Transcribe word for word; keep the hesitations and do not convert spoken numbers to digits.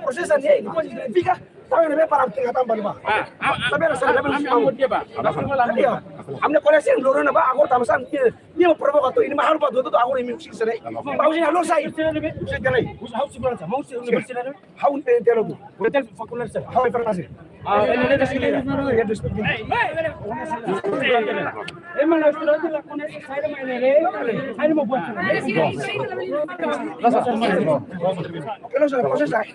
Prosesu ne'e, depois fica, sabe, ne'e para tiga tambah lima. Ah, ah, ah, sabe, sabe, ah, ah, ah, ah, ah, ah, ah, ah, ah, ah, ah, Nia provoka atu, nia mak halo ba atu, atu, agora imi sira. Ba sira halo sai. Sira lei. Hau, eh, telo tu. Hau informasi. Ah, ele é da esquina. Ele é da esquina. Ele não sabe, você sai.